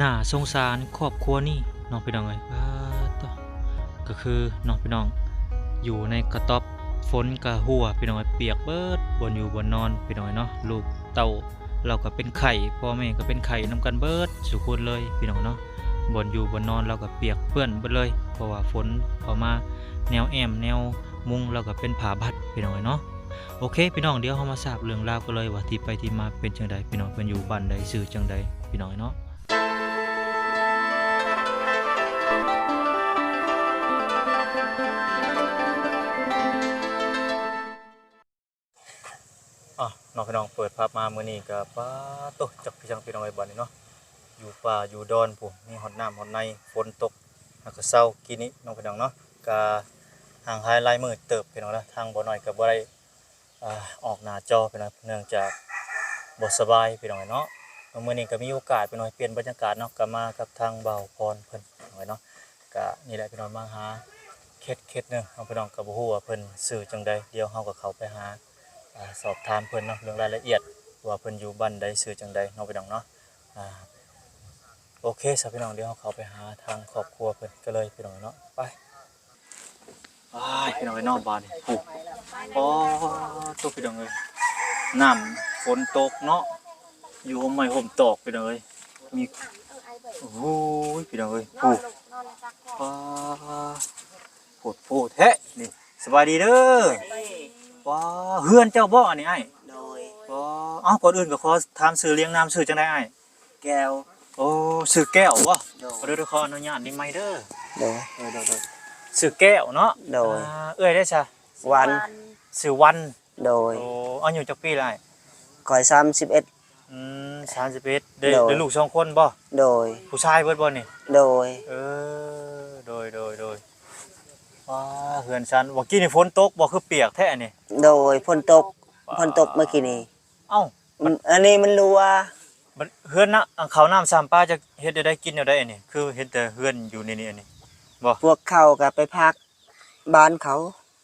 ໜ້າສົງສານຄອບຄົວນີ້ເນາະ ພີ່ນ້ອງເອີຍ. ປາດໂທ້ ກໍຄືເນາະ ພີ່ນ້ອງ ຢູ່ໃນກະຕ໊ອບ ຝົນກະຮົ່ວ ພີ່ນ້ອງເອີຍ ປຽກເບິດບ່ອນຢູ່ບ່ອນນອນ ພີ່ນ້ອງເອີຍເນາະ. ລູກເຕົ້າລາວກໍເປັນໄຂ້ ພໍ່ແມ່ກໍເປັນໄຂ້ນຳກັນເບິດສູ່ຄົນເລີຍ ພີ່ນ້ອງເນາະ. ບ່ອນຢູ່ບ່ອນນອນລາວກໍປຽກເປື້ອນເບິດເລີຍ ເພາະວ່າຝົນເຂົ້າມາແນວແອ້ມແນວມຸງ ລາວກໍເປັນຜ້າບັດ ພີ່ນ້ອງເອີຍເນາະ. ໂອເຄ ພີ່ນ້ອງ ດຽວເຮົາມາຊາບເລື່ອງລາວກັນເລີຍວ່າທີ່ໄປທີ່ມາເປັນຈັ່ງໃດ ພີ່ນ້ອງ ເພິ່ນຢູ່ບ້ານໃດ ຊື່ຈັ່ງໃດ ພີ່ນ້ອງເນາະ. ອາ ເນາະ ພີ່ນ້ອງ ເປີດພາບມາມື້ນີ້ກໍ ປາດໂທ້ ຈັກຄືຫຍັງ ພີ່ນ້ອງເອີຍ ບາດນີ້ເນາະ ຢູ່ປ່າຢູ່ດອນພຸ້ນ ມີຮອດນ້ຳຮອດໃນ ຝົນຕົກ ແລ້ວກໍເຊົາກີ້ນີ້ເນາະ ພີ່ນ້ອງເນາະ. ກໍຫ່າງຫາຍຫຼາຍມື້ເຕີບ ພີ່ນ້ອງເນາະ ທາງບໍ່ນ້ອຍກໍບໍ່ໄດ້ ອາ ອອກໜ້າຈໍ ພີ່ນ້ອງ ເນື່ອງຈາກບໍ່ສະບາຍ ພີ່ນ້ອງເນາະ. ມື້ນີ້ກໍມີໂອກາດ ພີ່ນ້ອງ ປ່ຽນບັນຍາກາດເນາະ ກໍມາກັບທາງບ່າວພອນເພິ່ນ ພີ່ນ້ອງເນາະ. ກະນີ້ແຫຼະ ພີ່ນ້ອງ ມາຫາເຂດ ເຂດໜຶ່ງເນາະ ພີ່ນ້ອງ ກໍບໍ່ຮູ້ວ່າເພິ່ນຊື່ຈັ່ງໃດ ດຽວເຮົາກໍເຂົ້າໄປຫາ ອາ ສອບຖາມເພິ່ນເນາະ ເລື່ອງລາຍລະອຽດວ່າເພິ່ນຢູ່ບ້ານໃດ ຊື່ຈັ່ງໃດເນາະ ພີ່ນ້ອງເນາະ. ອາ ໂອເຄຊະ ພີ່ນ້ອງ ດຽວເຮົາເຂົ້າໄປຫາທາງຄອບຄົວເພິ່ນກັນເລີຍ ພີ່ນ້ອງເນາະ. ໄປ ອ້າຍ ພີ່ນ້ອງເອີຍເນາະ ບາດນີ້ ໂອ້ ປາດໂທ້ ພີ່ນ້ອງເອີຍ ນ້ຳຝົນຕົກເນາະ ຢູ່ຮົ່ມໄມ້ຮົ່ມຕອກ ພີ່ນ້ອງເອີຍ ມີ ໂອ້ຍ ພີ່ນ້ອງເອີຍ ໂອ້ ປາດ ໂພດໂພແທ້ນີ້. ສະບາຍດີເດີ ສະບາຍດີ ປາດ ເຮືອນເຈົ້າບໍ່ອັນນີ້ອ້າຍ? ໂດຍ ປາດ ເອົ້າ ກ່ອນອື່ນກໍຂໍຖາມຊື່ລຽງນາມ ຊື່ຈັ່ງໃດອ້າຍ? ແກ້ວ ໂອ້ ຊື່ແກ້ວບໍ່? ໂດຍ ເດີ ຂໍອະນຸຍາດນີ້ໄມເດີ ໂດຍ ເອີ ໂດຍ ໂດຍ ຊື່ແກ້ວເນາະ ໂດຍ ອາ ເອື້ອຍເດ້ຊະ? ວັນ ຊື່ວັນ ໂດຍ ໂອ້ ອາຍຸຈັກປີລະອ້າຍ? ຂ້ອຍສາມສິບເອັດ ອືມ ສາມສິບເອັດ ໄດ້ ໂດຍ ໄດ້ລູກສອງຄົນບໍ່? ໂດຍ ຜູ້ຊາຍເບິດບໍ່ນີ້? ໂດຍ ເອີ ໂດຍ ໂດຍ ໂດຍ ວ້າ ເຮືອນຊານ ວ່າກີ້ນີ້ຝົນຕົກບໍ່ ຄືປຽກແທ້ນີ້? ໂດຍ ຝົນຕົກ ຝນຕົກມື້ກີ້ນີ້ ເອົ້າ ອັນນີ້ມັນຮົ່ວ ບັດເຮືອນນະ ເຂົ້ານ້ຳຊ້ຳປາ ຈະເຮັດແນວໃດ ກິນແນວໃດອັນນີ້ ຄືເຫັນແຕ່ເຮືອນຢູ່ໃນນີ້ອັນນີ້ບໍ່? ພວກເຂົາກໍໄປພັກບ້ານເຂົາ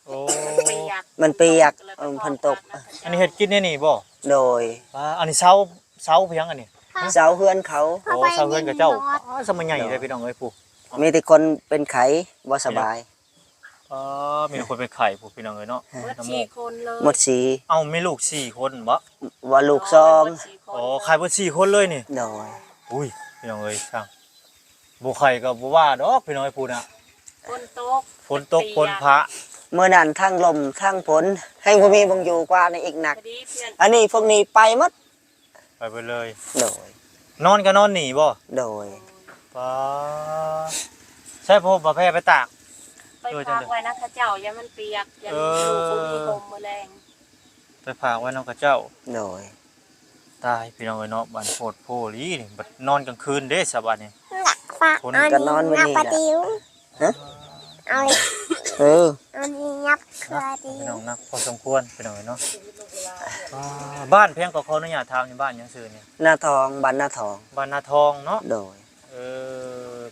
ໂອ້ ມັນປຽກ ມັນປຽກ ເອີ ມັນຕົກ ອັນນີ້ເຮັດກິນໃນນີ້ບໍ່? ໂດຍ ປາ ອັນນີ້ເຊົາ ເຊົາພຽງອັນນີ້ ເຊົາເຮືອນເຂົາ ໂອ້ ເຊົາເຮືອນຂະເຈົ້າ ປາ ສະມາໃຫຍ່ແທ້ ພີ່ນ້ອງເອີຍ ຜູ້ ມີແຕ່ຄົນເປັນໄຂ້ບໍ່ສະບາຍ ອໍ ມີແຕ່ຄົນເປັນໄຂ້ພຸ້ນ ພີ່ນ້ອງເອີຍເນາະ ເບິດສີ່ຄົນເລີຍ ໝົດສີ່ ເອົ້າ ມີລູກສີ່ຄົນບໍ່? ວ່າລູກສອງ ອໍ ໄຂ້ເບິດສີ່ຄົນເລີຍນີ້ ໂດຍ ອຸ້ຍ ພີ່ນ້ອງເອີຍ ຊ່າງ ບໍ່ໄຂ້ກໍບໍ່ວ່າດອກ ພີ່ນ້ອງເອີຍ ພຸ້ນນະ ຝົນຕົກ ຝົນຕົກ ຝົນພະ ມື້ນັ້ນທັງລົມທັງຝົນ ແຮ່ງບໍ່ມີບ່ອນຢູ່ກວ່ານີ້ອີກໜັກ ອັນນີ້ພວກນີ້ໄປໝົດ ໄປເບິດເລີຍ ໂດຍ ນອນກໍນອນນີ້ບໍ່? ໂດຍ ປາ ໃຊ້ຜ້າຫົ່ມຜ້າແພໄປຕາກ ໄປຕາກໄວ້ນຳເຂົາເຈົ້າ ຢ້ານມັນປຽກ ຢ້ານ ເອີ ລູກບໍ່ມີຫົ່ມມື້ແລງ ໄປຝາກໄວ້ນຳເຂົາເຈົ້າ ໂດຍ ຕາຍ ພີ່ນ້ອງເອີຍເນາະ ບາດໂພດໂພອີ່ຫຼີນີ້ ບັດນອນກາງຄືນເດ້ຊະບາດນີ້ ຝົນກໍນອນມື້ນີ້ແຫຼະ ຮະ ເອົາ ເອີ ອັນນີ້ຫຍັບເຄືອດີ ພີ່ນ້ອງ ໜັກພໍສົມຄວນ ພີ່ນ້ອງເອີຍເນາະ ອ່າ ບ້ານພຽງກໍຂໍອະນຸຍາດຖາມ ຢູ່ບ້ານຫຍັງຊື່ນີ້? ນາທອງ ບ້ານນາທອງ ບ້ານນາທອງເນາະ ໂດຍ ເອີ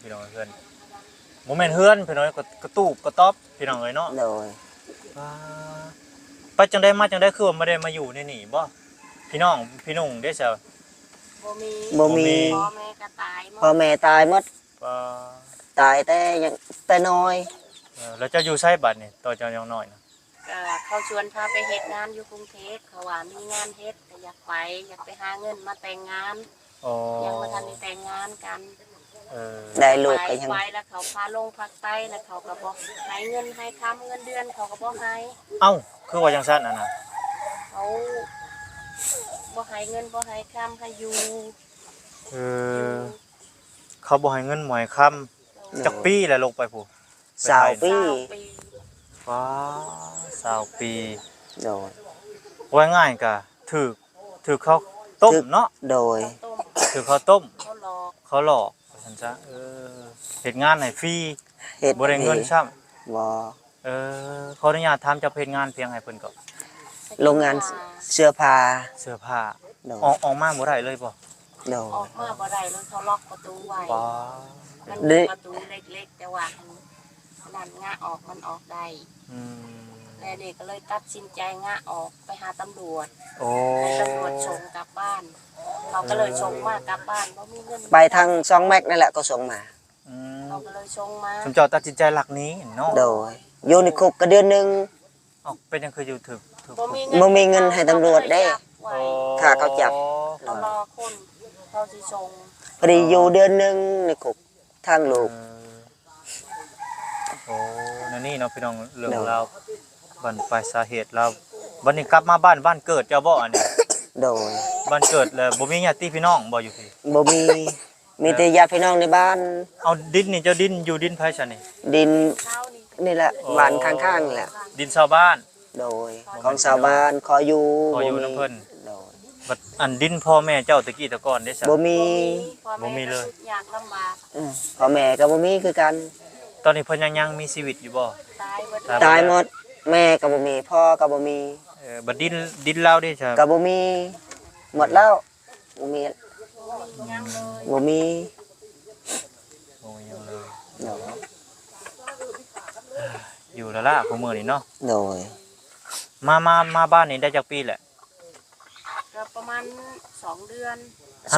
ພີ່ນ້ອງ ເຮືອນ ບໍ່ແມ່ນເຮືອນ ພີ່ນ້ອງ ກະ ກະຕູບກະຕ໊ອບ ພີ່ນ້ອງເອີຍເນາະ ໂດຍ ອ່າ ໄປຈັ່ງໃດມາຈັ່ງໃດ ຄືວ່າບໍ່ໄດ້ມາຢູ່ໃນນີ້ບໍ່? ພີ່ນ້ອງ ພີ່ໜຸ່ງເດ້ຊະ? ບໍ່ມີ ບໍ່ມີ ພໍ່ແມ່ກໍຕາຍໝົດ ພໍ່ແມ່ຕາຍໝົດ ປາ ຕາຍແຕ່ຍັງ ແຕ່ນ້ອຍ ເອີ ແລ້ວເຈົ້າຢູ່ໃສບາດນີ້ ຕອນເຈົ້າຍັງນ້ອຍນະ? ກໍເຂົາຊວນພາໄປເຮັດງານຢູ່ກຸງເທບ ເຂົາວ່າມີງານເຮັດ ກໍຢາກໄປ ຢາກໄປຫາເງິນມາແຕ່ງງານ ອໍ ຍັງບໍ່ທັນໄດ້ແຕ່ງງານກັນ ເອີ ໄດ້ລູກກໍຍັງ ໄປແລ້ວເຂົາພາລົງພາກໃຕ້ ແລ້ວເຂົາກໍບໍ່ໃຫ້ເງິນໃຫ້ຄຳ ເງິນເດືອນເຂົາກໍບໍ່ໃຫ້ ເອົ້າ ຄືວ່າຈັ່ງຊັ້ນຫັ້ນນະ? ເຂົາບໍ່ໃຫ້ເງິນບໍ່ໃຫ້ຄຳ ໃຫ້ຢູ່ ເອີ ຢູ່ ເຂົາບໍ່ໃຫ້ເງິນບໍ່ໃຫ້ຄຳ ໂດຍ ຈັກປີແລ້ວລົງໄປພຸ້ນ? ຊາວປີ ຊາວປີ ວ້າ ຊາວປີ ໂດຍ ເວົ້າງ່າຍໆ ກະຖືກ ຖືກເຂົາຕົ້ມເນາະ ໂດຍ ເຂົາຕົ້ມ ຖືກເຂົາຕົ້ມ ເຂົາຫຼອກ ເຂົາຫຼອກ ວ່າຊັ້ນຊະ ເອີ ເຮັດງານໃຫ້ຟຣີ ເຮັດ ບໍ່ໄດ້ເງິນຊ້ຳ ບໍ່ ເອີ ຂໍອະນຸຍາດຖາມ ເຈົ້າເຮັດງານພຽງໃຫ້ເພິ່ນກໍ? ໂຮງງານເສື້ອຜ້າ ເສື້ອຜ້າ ໂດຍ ອອກ ອອກມາບໍ່ໄດ້ເລີຍບໍ່? ໂດຍ ອອກມາບໍ່ໄດ້ເລີຍ ເຂົາລັອກປະຕູໄວ້ ປາ ມັນເປັນປະຕູເລັກໆ ແຕ່ວ່າອັນນັ້ນງະອອກ ມັນອອກໄດ້ ອືມ ແຕ່ນີ້ກໍເລີຍຕັດສິນໃຈງະອອກໄປຫາຕຳຫຼວດ ໂອ້ ໃຫ້ຕຳຫຼວດສົ່ງກັບບ້ານ ເຂົາກໍເລີຍສົ່ງມາກັບບ້ານ ບໍ່ມີເງິນ ໄປທາງຊ່ອງແມັກນັ້ນແຫຼະ ກໍສົ່ງມາ ອືມ ເຂົາກໍເລີຍສົ່ງມາ ຊຸມເຈົ້າຕັດສິນໃຈລັກໜີເນາະ ໂດຍ ຢູ່ໃນຄຸກກໍເດືອນໜຶ່ງ ເອົ້າ ເປັນຫຍັງຄືຢູ່ຖືກ ຖືກ ບໍ່ມີເງິນ ບໍ່ມີເງິນໃຫ້ຕຳຫຼວດເດ້ ເຂົາກໍເລີຍຈັບໄວ້ ອໍ ຖ້າເຂົາຈັບ ເຂົາລໍຄົນ ເຂົາຊິສົ່ງ ພໍດີຢູ່ເດືອນໜຶ່ງໃນຄຸກ ທາງລູກ ເອີ ໂອ້ ແນວນີ້ເນາະພີ່ນ້ອງ ເລື່ອງລາວ ບັ້ນປາຍສາເຫດລາວ ບັດນີ້ກັບມາບ້ານ ບ້ານເກີດເຈົ້າບໍ່ອັນນີ້? ໂດຍ ບ້ານເກີດແລ້ວບໍ່ມີຍາດຕິພີ່ນ້ອງບໍ່ຢູ່ພີ້? ບໍ່ມີ ມີແຕ່ຍາດພີ່ນ້ອງໃນບ້ານ ເອົາ ດິນນີ້ເຈົ້າດິນ ຢູ່ດິນໃຜຊະນີ້? ດິນນີ້ແຫຼະ ອໍ ບ້ານຂ້າງໆນີ້ແຫຼະ ດິນຊາວບ້ານ ໂດຍ ຂອງຊາວບ້ານ ຂໍຢູ່ ຂໍຢູ່ນຳເພິ່ນ ໂດຍ ບັດອັນດິນພໍ່ແມ່ເຈົ້າແຕ່ກີ້ແຕ່ກ່ອນເດ້ຊະ? ບໍ່ມີ ບໍ່ມີເລີຍ ຍາກລຳບາກ ອືມ ພໍ່ແມ່ກໍບໍ່ມີຄືກັນ ຕອນນີ້ເພິ່ນຍັງ ຍັງມີຊີວິດຢູ່ບໍ່? ຕາຍໝົດ ຕາຍໝົດ ແມ່ກໍບໍ່ມີ ພໍ່ກໍບໍ່ມີ ເອີ ບັດດິນ ດິນລາວເດ້ຊະ? ກໍບໍ່ມີ ໝົດແລ້ວ ບໍ່ມີ ບໍ່ມີຫຍັງເລີຍ ບໍ່ມີ ບໍ່ມີຫຍັງເລີຍ ໂດຍ ຢູ່ລະລະຄູ່ມື້ນີ້ເນາະ ໂດຍ ມາ ມາ ມາບ້ານນີ້ໄດ້ຈັກປີແຫຼະ? ກໍປະມານສອງເດືອນ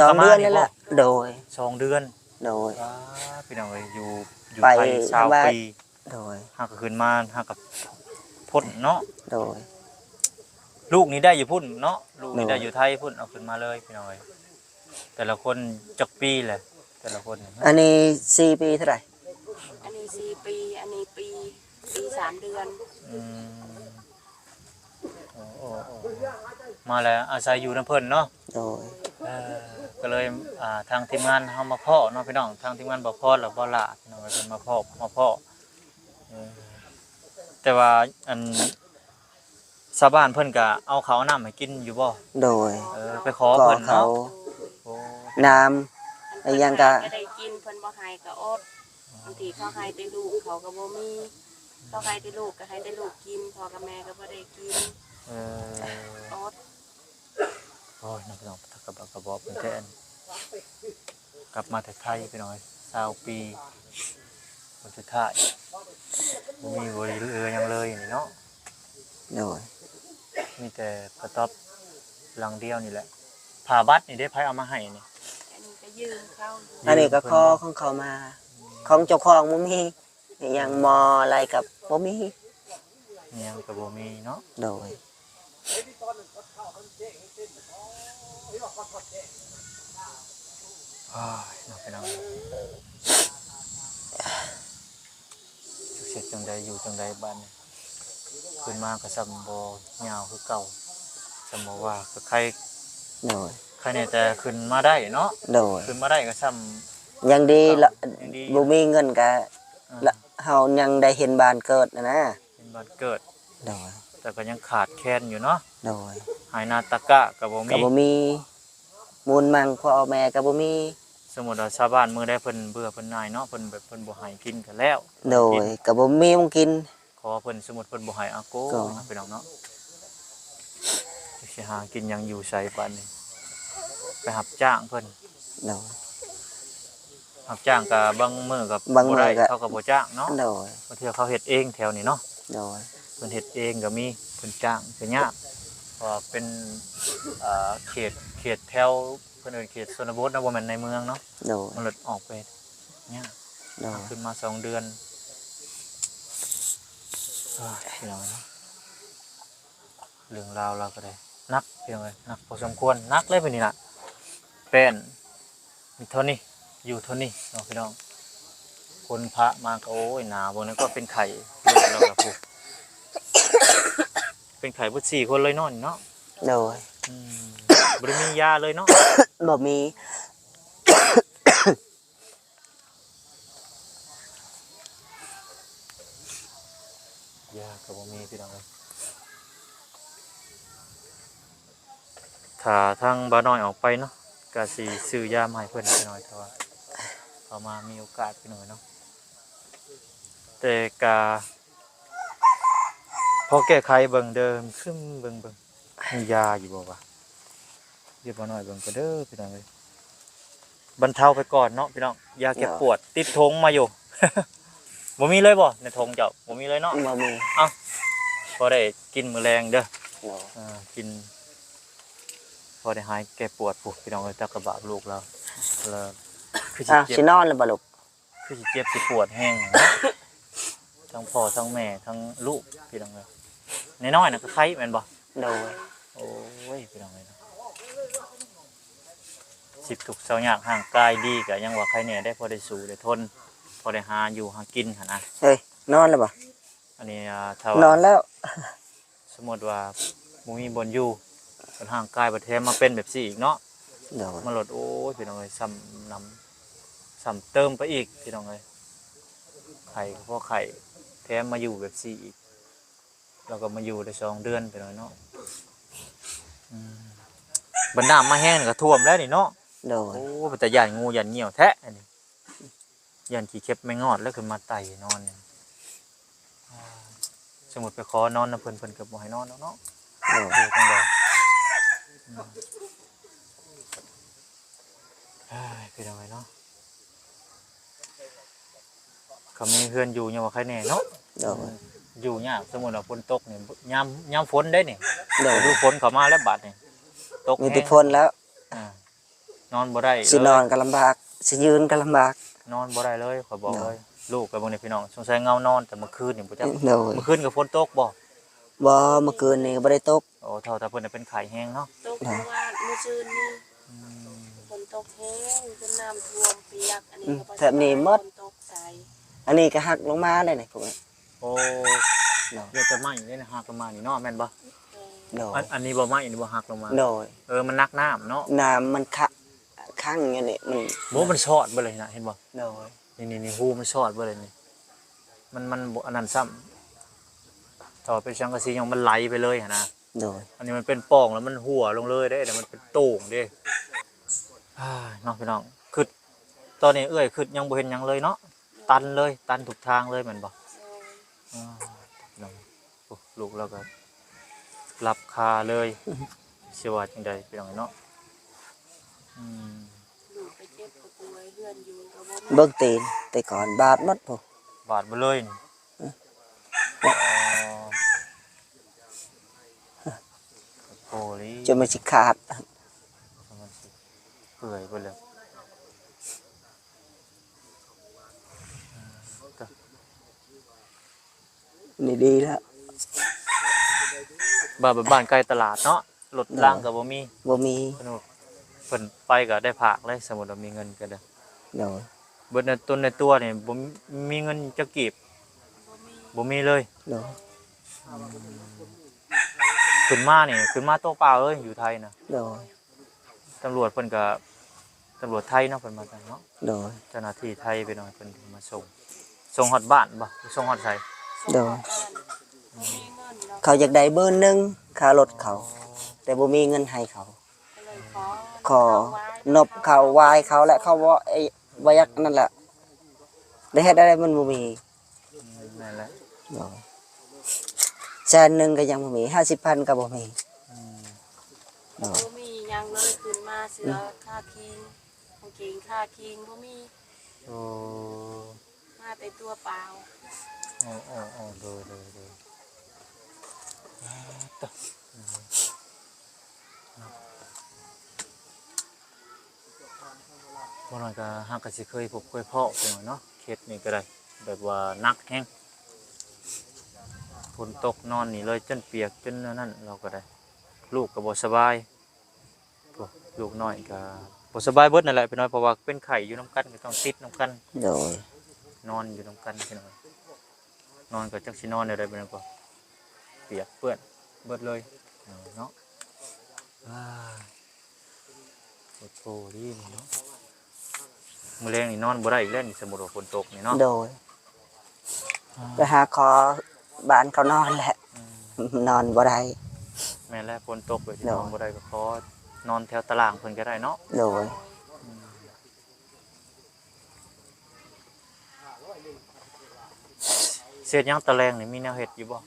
ສອງເດືອນນີ້ແຫຼະ ໂດຍ ສອງເດືອນ ໂດຍ ວ້າ ພີ່ນ້ອງເອີຍ ຢູ່ ຢູ່ໄທຊາວປີ ໂດຍ ຫາກໍຂຶ້ນມາ ຫາກໍພົ້ນເນາະ ໂດຍ ລູກນີ້ໄດ້ຢູ່ພຸ້ນເນາະ ລູກນີ້ໄດ້ຢູ່ໄທພຸ້ນ ເອົາຂຶ້ນມາເລີຍ ພີ່ນ້ອງເອີຍ ແຕ່ລະຄົນຈັກປີແຫຼະ ແຕ່ລະຄົນນີ້? ອັນນີ້ສີ່ປີເທົ່າໃດ? ອັນນີ້ສີ່ປີ ອັນນີ້ປີ ປີສາມເດືອນ ອືມ ໂອ້ ໂອ້ ໂອ້ ມາແລ້ວອາໄສຢູ່ນຳເພິ່ນເນາະ ໂດຍ ເອີ ກໍເລີຍ ອ່າ ທາງທີມງານເຮົາມາພໍ້ເນາະພີ່ນ້ອງ ທາງທີມງານບໍ່ພອນ ແລ້ວບໍ່ຫຼ້າ ພີ່ນ້ອງເອີຍ ເພິ່ນມາພໍ້ ມາພໍ້ ເອີ ແຕ່ວ່າອັນ ຊາວບ້ານເພິ່ນກະເອົາເຂົ້າເອົານ້ຳໃຫ້ກິນຢູ່ບໍ່? ໂດຍ ເອີ ໄປຂໍເພິ່ນເນາະ ຂໍເຂົາ ໂອ້ ນ້ຳ ອີ່ຫຍັງກະ ເພິ່ນໃຫ້ກໍໄດ້ກິນ ເພິ່ນບໍ່ໃຫ້ກໍອົດ ບາງທີເຂົາໃຫ້ແຕ່ລູກ ເຂົາກໍບໍ່ມີ ເຂົາໃຫ້ແຕ່ລູກກໍໃຫ້ແຕ່ລູກກິນ ພໍ່ກັບແມ່ກໍບໍ່ໄດ້ກິນ ເອີ ອົດ ໂອ້ຍ ນ້ອງ ພີ່ນ້ອງ ກະບອກ ກະບອກເພິ່ນແທ້ ກັບມາແຕ່ໄທ ພີ່ນ້ອງເອີຍ ຊາວປີ ຄົນສຸດທ້າຍ ບໍ່ມີ ບໍ່ເຫຼືອຫຍັງເລີຍນີ້ເນາະ ໂດຍ ມີແຕ່ກະຕ໊ອບຫຼັງດຽວນີ້ແຫຼະ ຜ້າບັດນີ້ເດ້ ໃຜເອົາມາໃຫ້ນີ້? ອັນນີ້ກໍຢືມເຂົາ ອັນນີ້ກໍຂໍຂອງເຂົາມາ ຂອງເຈົ້າຂອງບໍ່ມີ ອີ່ຫຍັງໝໍ່ອະໄລກໍບໍ່ມີ ອີ່ຫຍັງກໍບໍ່ມີເນາະ ໂດຍ ອ້າຍ ເນາະ ພີ່ນ້ອງ ຈັກເຮັດຈັ່ງໃດ ຢູ່ຈັ່ງໃດບາດນີ້ ຂຶ້ນມາກໍຊ່ຳບໍ່ຍາວຄືເກົ່າ ຊ່ຳບໍ່ວ່າ ກໍໄຄ ໂດຍ ໄຄແດ່ແຕ່ຂຶ້ນມາໄດ້ເນາະ ໂດຍ ຂຶ້ນມາໄດ້ກໍຊ່ຳ ຍັງດີລະ ຍັງດີ ບໍ່ມີເງິນກະ ອ່າ ລະ ເຮົາຍັງໄດ້ເຫັນບ້ານເກີດຫັ້ນນະ ເຫັນບ້ານເກີດ ໂດຍ ແຕ່ກໍຍັງຂາດແຄນຢູ່ເນາະ ໂດຍ ໄຮ່ນາຕາກະກໍບໍ່ມີ ກໍບໍ່ມີ ມູນມັງພໍ່ແມ່ກໍບໍ່ມີ ສົມມຸດວ່າຊາວບ້ານມື້ໃດເພິ່ນເບື່ອເພິ່ນໜ່າຍເນາະ ເພິ່ນແບບເພິ່ນບໍ່ໃຫ້ກິນກໍແລ້ວ ໂດຍ ກໍບໍ່ມີໝ່ອງກິນ ຂໍເພິ່ນ ສົມມຸດເພິ່ນບໍ່ໃຫ້ ອາໂກ ກໍ ພີ່ນ້ອງເນາະ ຊິຫາກິນຫຍັງຢູ່ໃສບາດນີ້ ໄປຮັບຈ້າງເພິ່ນ ໂດຍ ຮັບຈ້າງກະບາງມື້ກະ ບາງມື້ ບໍ່ໄດ້ ກະ ເຂົາກະບໍ່ຈ້າງເນາະ ໂດຍ ບາງເທື່ອເຂົາເຮັດເອງແຖວນີ້ເນາະ ໂດຍ ເພິ່ນເຮັດເອງກະມີ ເພິ່ນຈ້າງກະຍາກ ເພາະວ່າເປັນ ເອີ ເຂດ ເຂດແຖວ ເພິ່ນເອີ້ນເຂດຊົນນະບົດເນາະ ບໍ່ແມ່ນໃນເມືອງເນາະ ໂດຍ ມັນເລີຍອອກໄປຍາກ ໂດຍ ຂຶ້ນມາສອງເດືອນ ເອີຍ ພີ່ນ້ອງເນາະ. ເລື່ອງລາວລາວກໍໄດ້ໜັກ ພີ່ນ້ອງເອີຍ ໜັກພໍສົມຄວນ ໜັກເລີຍບາດນີ້ນະ ແປ້ນມີເທົ່ານີ້ ຢູ່ເທົ່ານີ້ເນາະ ພີ່ນ້ອງ ຄົນພະມາກໍ ໂອ້ຍ ໜາວ ບໍ່ນັ້ນກໍເປັນໄຂ້ ລູກລາວລະພຸ້ນ ເປັນໄຂ້ເບິດສີ່ຄົນເລີຍເນາະນີ້ເນາະ ໂດຍ ອືມ ບໍ່ໄດ້ມີຢາເລີຍເນາະ ບໍ່ມີ. ຢາກໍບໍ່ມີ ພີ່ນ້ອງເອີຍ ຖ້າທາງບ່າວນ້ອຍອອກໄປເນາະ ກະຊິຊື້ຢາມາໃຫ້ເພິ່ນ ພີ່ນ້ອງ ຖ້າວ່າເຂົາມາມີໂອກາດ ພີ່ນ້ອງເອີຍເນາະ ແຕ່ກະ ພໍແກ້ໄຂເບິ່ງເດີ ຊຶມເບິ່ງ ເບິ່ງ ມີຢາຢູ່ບໍ່ວະ? ດຽວບ່າວນ້ອຍເບິ່ງກ່ອນເດີ ພີ່ນ້ອງເອີຍ ບັນເທົາໄປກ່ອນເນາະ ພີ່ນ້ອງ ຢາແກ້ປວດ ເນາະ ຕິດຖົງມາຢູ່ ບໍ່ມີເລີຍບໍ່ ໃນຖົງເຈົ້າ ບໍ່ມີເລີຍເນາະ ບໍ່ມີ ເອົ້າ ພໍໄດ້ກິນມື້ແລງເດີ. ໂດຍ ເອີ ກິນພໍໄດ້ຫາຍແກ້ປວດພຸ້ນ ພີ່ນ້ອງເອີຍ. ຈັກກະບາບລູກລາວ ລາວຄືຊິ ອ້າວ ເຈັບ ຊິນອນແລ້ວບໍ່ລູກ? ຄືຊິເຈັບຊິປວດແຮງເນາະ ທັງພໍ່ທັງແມ່ທັງລູກ ພີ່ນ້ອງເອີຍ. ນ້ອຍໆນະກໍໄຂ້ແມ່ນບໍ່? ໂດຍ ໂອ້ຍ ພີ່ນ້ອງເອີຍ ສິບທຸກຊາວຍາກ ຮ່າງກາຍດີກໍຍັງວ່າໄຄແດ່ໄດ໋ ພໍໄດ້ສູ້ໄດ້ທົນ ພໍໄດ້ຫາຢູ່ຫາກິນຫັ້ນນະ. ເຮີ້ຍ ນອນແລ້ວບໍ່? ອັນນີ້ ອ່າ ຖ້າວ່າ ນອນແລ້ວ ສົມມຸດວ່າບໍ່ມີບ່ອນຢູ່ ບັດຮ່າງກາຍບັດແຖມມາເປັນແບບຊີ້ອີກເນາະ. ໂດຍ ມັນໂລດ ໂອ້ຍ ພີ່ນ້ອງເອີຍ ຊ້ຳນຳ ຊ້ຳເຕີມໄປອີກ ພີ່ນ້ອງເອີຍ. ໄຂ້ກໍພໍໄຂ້ ແຖມມາຢູ່ແບບຊີ້ອີກ ແລ້ວກໍມາຢູ່ໄດ້ສອງເດືອນ ພີ່ນ້ອງເນາະ. ອືມ ບັດນ້ຳມາແຮງກໍຖ້ວມແລ້ວນີ້ເນາະ. ໂດຍ ໂອ້ ເປັນຕາຢ້ານງູຢ້ານງຽວແທ້ອັນນີ້. ຢ້ານຂີ້ເຂັບແມງງອດແລ້ວຂຶ້ນມາໄຕ່ນອນນີ້. ສົມມຸດໄປຂໍນອນນຳເພິ່ນ ເພິ່ນກໍບໍ່ໃຫ້ນອນດອກເນາະ. ໂດຍ ເອີ ຈັ່ງໃດ? ອືມ ເອີຍ ເປັນຈັ່ງໃດເນາະ? ກໍມີເຮືອນຢູ່ຍັງວ່າໄຄແດ່ເນາະ. ໂດຍ ອືມ ຢູ່ຍາກ. ສົມມຸດວ່າຝົນຕົກນີ້ ຍາມ ຍາມຝົນເດ້ນີ້. ໂດຍ ລະດູຝົນເຂົ້າມາແລ້ວບາດນີ້ ຕົກ ມີແຕ່ຝົນແລ້ວ. ອ່າ ນອນບໍ່ໄດ້ເລີຍ ຊິນອນກໍລຳບາກ ຊິຢືນກໍລຳບາກ ນອນບໍ່ໄດ້ເລີຍ ຂ້ອຍບອກເລີຍ. ໂດຍ ລູກກໍເບິ່ງນີ້ພີ່ນ້ອງ ສົງໄສເຫງົານອນແຕ່ມື້ຄືນນີ້ບໍ່ຈັກ. ໂດຍ ມື້ຄືນກໍຝົນຕົກບໍ່? ບໍ່ ມື້ຄືນນີ້ກໍບໍ່ໄດ້ຕົກ. ໂອ້ ເທົ່າ ຖ້າເພິ່ນເປັນໄຂ້ແຮງເນາະ. ຕົກ ໂດຍ ເມື່ອວານ ມື້ຊືນນີ້. ອືມ ຝົນຕົກແຮງ ຈົນນ້ຳຖ້ວມປຽກ. ອັນນີ້ ອືມ ກໍບໍ່ ແຖບນີ້ໝົດ ຝົນຕົກໃສ. ອັນນີ້ກໍຫັກລົງມາໄດ້ນີ້ພວກນີ້. ໂອ້ ໂດຍ ເຫຼືອແຕ່ໄມ້ນີ້ນະຫັກລົງມານີ້ເນາະ ແມ່ນບໍ່? ໂດຍ ໂດຍ ອັນ ອັນນີ້ບໍ່ ໄມ້ນີ້ບໍ່ຫັກລົງມາ? ໂດຍ ເອີ ມັນໜັກນ້ຳເນາະ ນ້ຳມັນຄະ ຂັງຢູ່ນີ້ ມັນ ໂອ້ ມັນຊອດເບິດເລີຍນະ ເຫັນບໍ່? ໂດຍ ນີ້ໆໆ ຮູມັນຊອດເບິດເລີຍນີ້ ມັນ ມັນບໍ່ອັນນັ້ນຊ້ຳ ຖ້າເປັນສັງກະສີຫຍັງມັນໄຫຼໄປເລີຍຫັ້ນນະ. ໂດຍ ອັນນີ້ມັນເປັນປ່ອງແລ້ວມັນຮົ່ວລົງເລີຍເດ້ ແລ້ວມັນເປັນໂຕ່ງເດ້. ອ້າຍ ເນາະ ພີ່ນ້ອງ ຄຶດ ຕອນນີ້ເອື້ອຍຄຶດຍັງບໍ່ເຫັນຫຍັງເລີຍເນາະ. ຕັນເລີຍ ຕັນທຸກທາງເລີຍແມ່ນບໍ່? ໂດຍ ອ້າວ ພີ່ນ້ອງ ໂອ້ ລູກລາວກໍຫຼັບຄາເລີຍ ຊິວ່າຈັ່ງໃດ ພີ່ນ້ອງເນາະ. ອືມ ລູກໄປເຈັບໄປປ່ວຍ ເຮືອນຢູ່ກໍບໍ່ມີ. ເບິ່ງຕີນ ແຕ່ກ່ອນບາດໝົດພຸ້ນ ບາດໝົດເລີຍນີ້. ອໍ ໂອ້ ຈົນມັນຊິຂາດ ຈົນມັນຊິເປື່ອຍເບິດແລ້ວ. ນີ້ດີແລ້ວ ບ້ານ ບ້ານໃກ້ຕະຫຼາດເນາະ ລົດລາງກໍບໍ່ມີ ບໍ່ມີ ເພິ່ນ ເພິ່ນໄປກໍໄດ້ຝາກເລີຍ ສົມມຸດວ່າມີເງິນກໍໄດ້. ໂດຍ ເບິດໃນຕົນໃນຕົວນີ້ ບໍ່ມີເງິນຈັກກີບ ບໍ່ມີເລີຍ. ໂດຍ ອືມ ຂຶ້ນມານີ້ ຂຶ້ນມາຕົວເປົ່າເລີຍ ຢູ່ໄທນະ. ໂດຍ ຕຳຫຼວດເພິ່ນກໍ ຕຳຫຼວດໄທເນາະ ເພິ່ນມາເນາະ. ໂດຍ ເຈົ້າໜ້າທີ່ໄທໄປໜ່ອຍ ເພິ່ນມາສົ່ງ ສົ່ງຮອດບ້ານບໍ່ ສົ່ງຮອດໃສ? ໂດຍ ເຂົາຢາກໄດ້ໝື່ນໜຶ່ງຄ່າລົດເຂົາ ອໍ ແຕ່ບໍ່ມີເງິນໃຫ້ເຂົາ ກໍເລີຍຂໍ ຂໍນົບເຂົາ ຫວາຍເຂົາ ແລະເຂົາບໍ່ ເອີ ບໍ່ຢາກນັ້ນແຫຼະ ໄດ້ເຮັດໄດ້ ມັນບໍ່ມີ. ອືມ ແມ່ນແຫຼະ ໂດຍ ແສນໜຶ່ງກໍຍັງບໍ່ມີ ຫ້າສິບພັນກໍບໍ່ມີ. ອືມ ໂດຍ ບໍ່ມີຫຍັງເລີຍ ຂຶ້ນມາເສື້ອ ອືມ ຄາຄີງ ກາງເກງຄາຄີງບໍ່ມີ. ໂອ້ ມາແຕ່ຕົວເປົ່າ. ໂອ້ ໂອ້ ໂອ້ ໂດຍ ໂດຍ ໂດຍ ອາ ຕະ ອືມ ເນາະ ບໍ່ໜ້ອຍກໍຫາກະຊິເຄີຍພົບເຄີຍພໍ້ເນາະ ເຂດນີ້ກໍໄດ້ ແບບວ່າໜັກແຮງ ຝົນຕົກນອນນີ້ເລີຍ ຈົນປຽກຈົນອັນນັ້ນ ລາວກໍໄດ້ ລູກກໍບໍ່ສະບາຍ ໂອ້ ລູກນ້ອຍກໍບໍ່ສະບາຍເບິດນັ້ນແຫຼະພີ່ນ້ອງ ເພາະວ່າເປັນໄຂ້ຢູ່ນຳກັນ ກໍຕ້ອງຕິດນຳກັນ. ໂດຍ ນອນຢູ່ນຳກັນພີ່ນ້ອງ ນອນກໍຈັກຊິນອນແນວໃດ ບັດນີ້ກໍປຽກເປື້ອນເບິດເລີຍເນາະ. ອາ ໂອ້ໂຫ ດີນີ້ເນາະ ມື້ແລງນີ້ນອນບໍ່ໄດ້ອີກແລ້ວນີ້ ສົມມຸດວ່າຝົນຕົກນີ້ເນາະ. ໂດຍ ອາ ໄປຫາຂໍບ້ານເຂົານອນແຫຼະ ອືມ ນອນບໍ່ໄດ້. ແມ່ນແຫຼະ ຝົນຕົກແບບນີ້ ໂດຍ ນອນບໍ່ໄດ້ ກໍຂໍນອນແຖວຕາລ່າງເພິ່ນກໍໄດ້ເນາະ. ໂດຍ ອືມ ເຮັດຫຍັງຕາແລງນີ້ ມີແນວເຮັດຢູ່ບໍ່?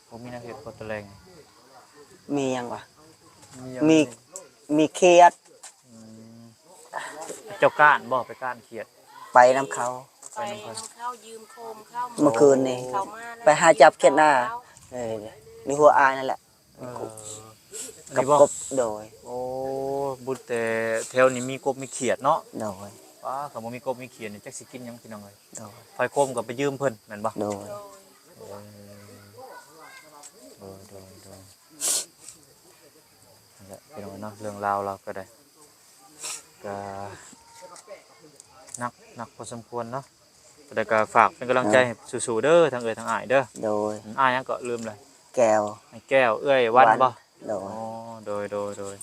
ບໍ່ມີແນວເຮັດບໍ່ຕາແລງນີ້? ມີຫຍັງວະ? ມີຫຍັງ? ມີ ມີຂຽດ. ອືມ ເຈົ້າກ້ານບໍ່? ໄປກ້ານຂຽດ ໄປນຳເຂົາ ໄປນຳເຂົາ ຢືມໂຄມເຂົາ ເມື່ອຄືນນີ້ ເຂົາມາແລ້ວ ໄປຫາຈັບຂຽດໜ້າ ເອີ ຢູ່ຫົວອ້າຍນັ້ນແຫຼະ. ເອີ ກັບ ອັນນີ້ບໍ່? ກົບ ໂດຍ. ໂອ້ ບຸດແຕ່ແຖວນີ້ມີກົບມີຂຽດເນາະ. ໂດຍ. ປ້າ ຄັນບໍ່ມີກົບມີຂຽດນີ້ຈັກຊິກິນຫຍັງ ພີ່ນ້ອງເອີຍ. ໂດຍ. ໄຟໂຄມກໍໄປຢືມເພິ່ນແມ່ນບໍ່? ໂດຍ. ເອີ ໂດຍ ໂດຍ ໂດຍ. ນັ້ນແຫຼະ ພີ່ນ້ອງເນາະ ເລື່ອງລາວລາວກໍໄດ້ ກໍໜັກ ໜັກພໍສົມຄວນເນາະ. ແຕ່ກໍຝາກເປັນກຳລັງໃຈ ໂດຍ ໃຫ້ສູ້ໆເດີ ທັງເອື້ອຍທັງອ້າຍເດີ. ໂດຍ. ອືມ ອ້າຍຫຍັງເກາະ ລືມແລ້ວ? ແກ້ວ. ອ້າຍແກ້ວ ເອື້ອຍວັນ ວັນ ບໍ່? ໂດຍ. ອໍ ໂດຍ ໂດຍ ໂດຍ.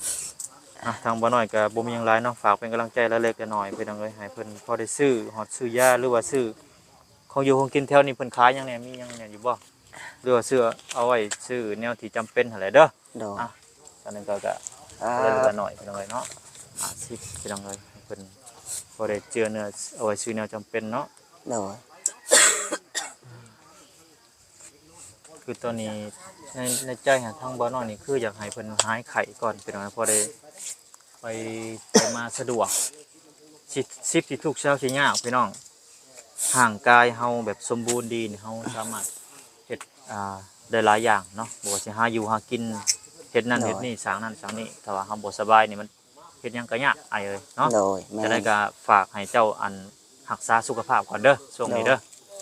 ອ່ະ ທາງບ່າວນ້ອຍກໍບໍ່ມີຫຍັງຫຼາຍເນາະ ຝາກເປັນກຳລັງໃຈເລັກໆນ້ອຍໆ ພີ່ນ້ອງເອີຍ ໃຫ້ເພິ່ນພໍໄດ້ຊື້ຮອດຊື້ຢາ ຫຼືວ່າຊື້ຂອງຢູ່ຂອງກິນແຖວນີ້ ເພິ່ນຂາຍຫຍັງແດ່ ມີຫຍັງແດ່ຢູ່ບໍ່? ຫຼືວ່າຊື້ ເອົາໄວ້ຊື້ແນວທີ່ຈຳເປັນຫັ້ນແຫຼະເດີ. ໂດຍ. ອ່ະ ອັນນັ້ນກໍ ກໍ ອ່າ ເລັກໆນ້ອຍໆ ພີ່ນ້ອງເອີຍເນາະ ຫ້າສິບ ພີ່ນ້ອງເອີຍ ໃຫ້ເພິ່ນພໍໄດ້ເຈືອເນື້ອ ເອົາໄວ້ຊື້ແນວຈຳເປັນເນາະ. ໂດຍ. ຄືຕອນນີ້ໃນ ໃນໃຈຫາທາງບ່າວນ້ອຍນີ້ ຄືຢາກໃຫ້ເພິ່ນຫາຍໄຂ້ກ່ອນ ພີ່ນ້ອງ ພໍໄດ້ໄປ ໄປມາສະດວກ ຊິ ຊິບຊິທຸກເຊົາຊິຍາກ ພີ່ນ້ອງ. ຮ່າງກາຍເຮົາແບບສົມບູນດີນີ້ ເຮົາສາມາດເຮັດ ອ່າ ໄດ້ຫຼາຍຢ່າງເນາະ ບໍ່ວ່າຊິຫາຢູ່ຫາກິນ ເຮັດນັ້ນ ໂດຍ ເຮັດນີ້ ສ້າງນັ້ນສ້າງນີ້ ຖ້າວ່າເຮົາບໍ່ສະບາຍນີ້ ມັນເຮັດຫຍັງກໍຍາກ ອ້າຍເອີຍເນາະ. ໂດຍ. ແມ່ນ. ຈັ່ງໃດກໍຝາກໃຫ້ເຈົ້າ ອັນ ຮັກສາສຸຂະພາບກ່ອນເດີ ຊ່ວງນີ້ເດີ.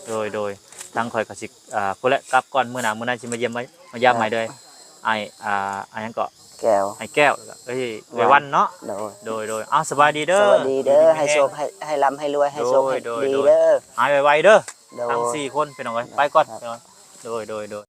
ໂດຍ. ໂດຍ ໂດຍ. ທາງຂ້ອຍກໍຊິ ອ່າ ພຸ້ນແຫຼະ ກັບກ່ອນ ມື້ໜ້າ ມື້ໃດຊິມາຢ້ຽມ ມາ ມາຢາມໃໝ່ເດີ. ໂດຍ. ອ້າຍ ອ່າ ອ້າຍຫຍັງເກາະ? ແກ້ວ. ອ້າຍແກ້ວ ເອີຍ ເອື້ອຍວັນເນາະ. ໂດຍ. ໂດຍ ໂດຍ. ເອົາ ສະບາຍດີເດີ. ສະບາຍດີເດີ. ຢູ່ດີມີແຮງ. ໃຫ້ໂຊກ ໃຫ້ ໃຫ້ລ່ຳໃຫ້ລວຍ ໃຫ້ໂຊກໃຫ້ ໂດຍ ໂດຍ ດີເດີ. ຫາຍໄວໆເດີ. ໂດຍ. ທັງສີ່ຄົນ ພີ່ນ້ອງເອີຍ ໄປກ່ອນ. ໂດຍ ໂດຍ ໂດຍ.